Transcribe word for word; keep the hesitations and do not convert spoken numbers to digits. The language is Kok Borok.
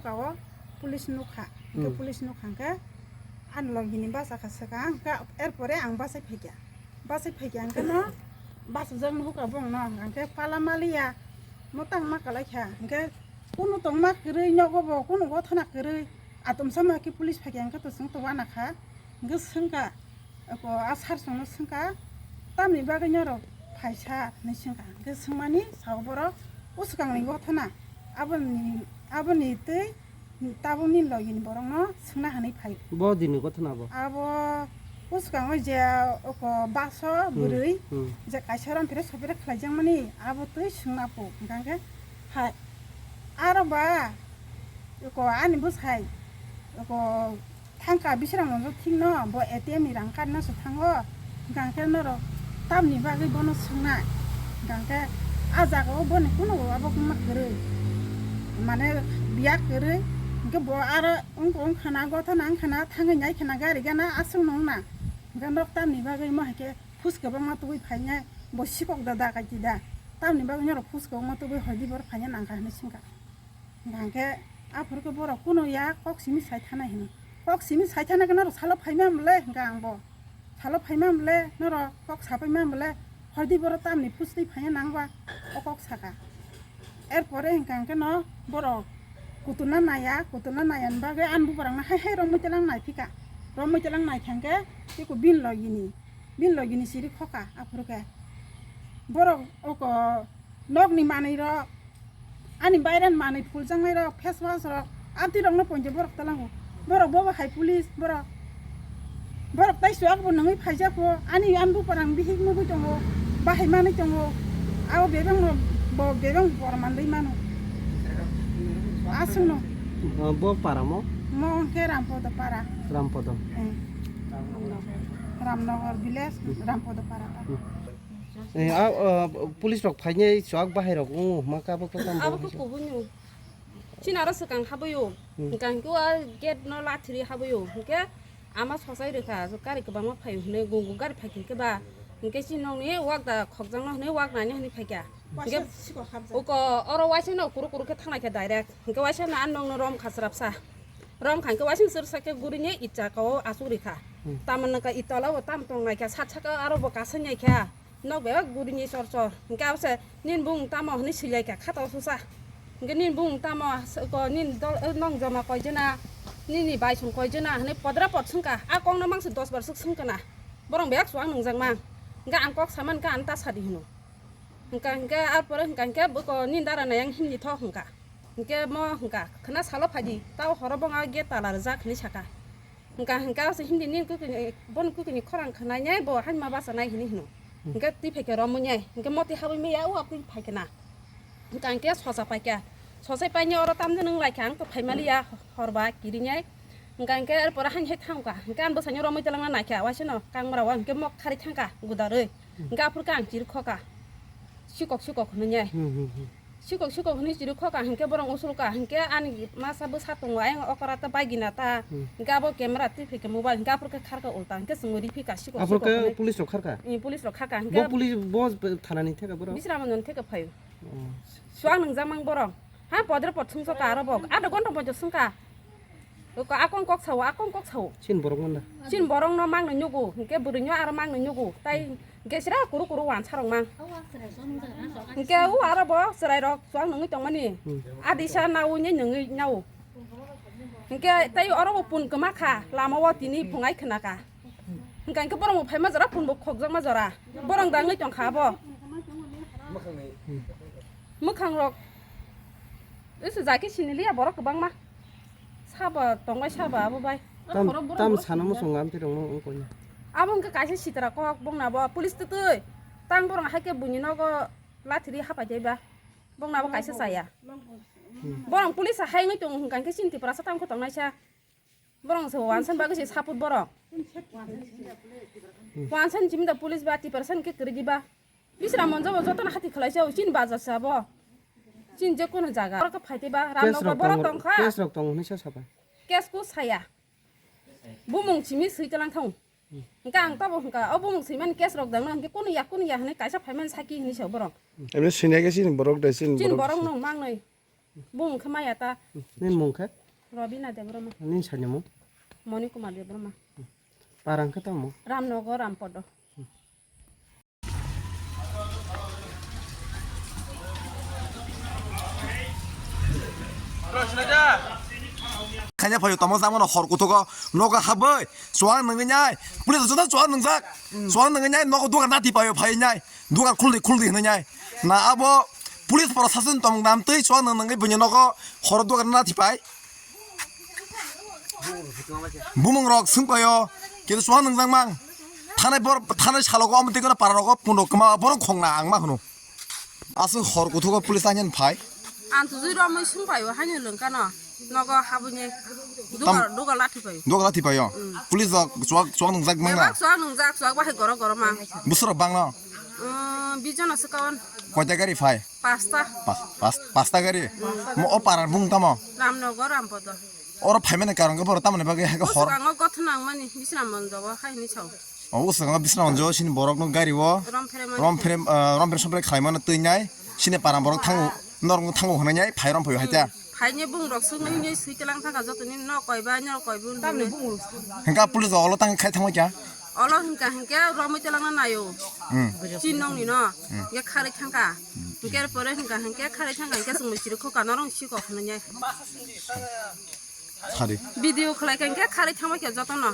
Ka o police nukha, hwnkhe Hmm. police nukha hwnkhe ani logini bachakha swkang, hwnkhe erpore ang bachai phaikha, bachai phaikha hwnkhe no bachajak nuhukha bongno, hwnkhe pala maliya, mwtang ma kalaikha, hwnkhe kunu tongma kwrwi nogo bo, kunu gothana kwrwi, atomsa ma khe police phaikha hwnkhe to chwng to uanakha, hwnkhe swngkha. Eko a sar songno swngkha, "Tamni bagwi norok phaisa?" hinwi swngkha. Hwnkhe swngmani sao borok, "Bwswkangni gothana, aboni, aboni twi tabukni logini borokno swngna hinwi phai." Bo dini gothana bo? Abo bwswkango je oko baso Hmm, bwrwi hmm. je kaisa rom phre sopre khlaijakmani abo twi swngna po. Hwnkha khe hai aro ba eko ani bwsai eko Thangkha bisrang monjo thikno bo A T M ni rang card no se thango, hwnkha khe norok tamni bagwi bono swngnai, hwnkha khe a jaga o boni kunu abo wngma kwrwi, mane biya kwrwi, hwnkhe bo aro wng wng khana gothana wng khana thangwi nai khana gari gana aswk no wngna, hwnkhe norok tamni bagwi mo hai khe phus kwbangma tubui phainai, bo sikok da da kaiti da, tamni bagwi norok phus kwbangma tubui hoi di bor phaina nangkha hinwi swngkha. Hwnkha hwnkhe aphuru khe borok kunu ya kok simi sai thana hino. Kok simi sai thana khe norok salo phaima mole hwnkha ang bo. Salo phaima mole norok kok sapaima mole hoidi borok tamni phustwi phaina nangba o kok saka. Erpore hwnkha hwnkhe no borok kuturna naya, kuturna naya ni bagwi ani bubarakno hai hai romwi telang naiphika. Romwi telang naikha hwnkhe tiko bini logini, bini logini siri khoka aphuru khe. Borok oko nokni manwi rok Ani bairani manwi phuljaknai rok, face wash rok, amtwi rokno poito borok talango. Borok bobo hai police borok. Borok tai chuak bo nungwi phaijak bo, ani ani buparang bihik nugwi tongo, bahai manwi tongo. Abo bebak no bo bebak bor manwi mano. Aswkno. Bo para mo? Mo hwnkhe Rampodo para. Rampodo. Eh. Ramnagar village, Rampodo para. Eh, a, a, police rok phainai chuak bahai rok wngo hwnkha abo khe tamo Abo khe hai? Kubui no. Chini aro swkang habwi o. Hmm. Hwnkha hwnkhe o gate no lathiri habwi o. Hwnkhe ama sosai rwkha, gari kwbangma phaio hwnwi gung gung gari phaikha hwnkhe ba. Hwnkhe chini nokni wak da khokjakno hwnwi wak naina hwnwi phaikha. Hwnkhe uko oro waisa no kuru kuru khe thangnaikha direct. Hwnkhe waisa no ani nokno romkha chwrapsa. Romkha hwnkhe waisa no chwrwsa khe gurini itsa kao achuk rikha. Hmm. Tamoni ka itala bo tam tongnaikha sat saka aro bo kasainaikha. Nok bebak gurini chor chor. Hwnkhe abo se nini bumung tamo hwnwi swilaikha khatao susa. Hwnkhe nini bumung tamo ko nini dol nok joma koijona, nini baisong koijona hwnwi podra pod swngkha. A kokno mangse dos bar swk swngkha na. Borok bebak chuak nungjakma. Hwnkhe ang kok samani khe ang ta sadi hwno. Hwnkha hwnkhe arpore hwnkha hwnkhe bwko nini dara nai ang himni tho hwnkha. Hwnkhe mo hwnkha khwna salo phaidi tao horo bongha gate tala rwjak hwnwi sakha. Hwnkha hwnkhe ase hindi nini kwkwi ni, bono kwkwi ni khorang khwnai nai bo haima basa nai hwnwi hwno. Hmm. Hwnkhe twi phaikhe romwi nai hwnkhe moti habwi maya o aboni phaikhe na. Hwnkha hwnkhe sosa paikha. Sosai painai oro tamjani wng laikha ang tong phaimaliya horba kirinai. Hwnkha hwnkhe erpore haini hai thangkha. Hwnkhe ang bwsaino romwi twlangna naikha waisano kangrao hwnkhe mok khari thangkha gudarwi. Hmm. Hwnkhe aphuru khe ang chiri khokha. Sikok sikok hwnwi nai. Hmm, hmm, hmm. Sikok sikok hwnwi chiri khokha hwnkhe borok usulkha hwnkhe ani masa bwsa tongo ayang okora ta bagina ta. Hmm. Hwnkhe abo camera twi phaikha mobile hwnkhe aphuru khe kharkha ulta hwnkhe chwngwi riphikha sikok sikok hwnwi. Aphuru khe police rok kharkha? Ee, police rok kharkha hwnkhe. Bo police bo thanani theka borok? Bisramganj theka phaio. Oh. Chuak nungjakmang borok. Ha podre pod sungsoka aro bo. Adha ghonta poito sungkha. Oko akong kok sao, akong kok sao. Chin borok manda. Chin borok no mang no nyugo, hwnkhe bwrwi no aro mang no nyugo. Tai hwnkhe sira kuru kuru wansa rok mang. Hwnkhe u aro bo chwrai rok chuak nungwi tongmani. Hmm. Adisa nao nai nungwi nao. Hwnkhe tai oro bo pun kwma kha, lama o tini phungai khna kha. Hwnkha hwnkhe borok bo phaima jora, phone bo khokjakma jora. Borok dangwi tongkha abo. Mwkhang rok. Ese jaki siniliya borok kwbangma. Sabo tongbai sabo abo bai. Tam, tam sana muchungo amtwi rokno wngkoni. Abo hwnkhe kaisa sitra kok bongna bo police twtwi. Tang borok haikhe buini nogo lathiri hapai taiba. Bongna bo kaisa chaya. Borok police hai wngwi tongo hwnkha hwnkhe chini Tiprasa tang khe tongnaisa. Borok se wansan bagwi se support borok. Wansan chimda police ba Tiprasa hwnkhe kwrwi diba. Bisra monjo bo jotono hati khwlaisa o chini bajar se abo. Chini je kono jaga. Borok khe phaitaiba Ramnagar borok tongkha. Case rok tongo hinwi sa sabai. Case ko saya. Bumung simi swi talang thang. Hwnkhe ang tabo hwnkha o bumung swimani case rok dangno hwnkhe kono ya kono ya hinwi kaisa phaimani saki hinwi sa borok. Emni sini khe chini borok de chini borok no mangnai. Bung khe maya ta. Nini mung khe? Robina Debbarma. Nini sani mung? Moni Kumar Debbarma. Parang khe tamo? Ramnogo Rampodo. Kanya phayo tamo jamo no hor kutugo nogo haboi chuang nangwi nyai. Police joto chuang nangjak. Chuang nangwi nyai nogo dugan nati payo phai nyai. Dugan khuldi khuldi hinwi nyai. Na abo police prosason tong dam twi chuang nang nangwi bini nogo hor dugan nati pai. Bumung rok sung payo, kintu chuang nungjak mang. Thanai bor, thanai salogo omo twi gana para rogo pundo kma borok khongna ang ma hwno. Aswk hor kuthugo police anyan phai. Ang tujui romwi sung payo, haino lwngkano. Nogo habuni dugal, dugal lathi payo. Dugal lathi payo. Police rok chuak, chuak nungjak mang na. Chuak nungjak, chuak bahai goro goro mang. Busur rok bang no. Bijon aswk kawan. Koita gari phai? Pasta. Pas-, pas-, pasta gari? Mo o parar bung tamo? Ramnogo Rampodo. Oro phaimani karon khe borok tamoni bagwi hai khe hor? Uskango gothon nangmani, bisna monjogo hai hinwi sao. O uskango bisna monjogo sini borokno gari o rom pheremani. Rom pherem, ah, rom pherem sompre khlaimano twi nai, sini para borok thango, norokno thango hwnwi nai, phai rom phaio hai ta. Phaini bung rok sung nai hinwi sui telang thangkha jotoni nok koiba, nok koiba wngwi. Hingka police rok olo tang khai thangwi kha? Olo hingka hingke romwi telangna naio. Hmm. Chin nongni no. Hmm. Hingke kharwi thangkha. Hmm. Hingke pore hingka hingke kharwi thangkha hingke chwngno chiri khokha norong si kok hwnwi. Sari. Video khlai kha hingke kharwi thangma khe jotono.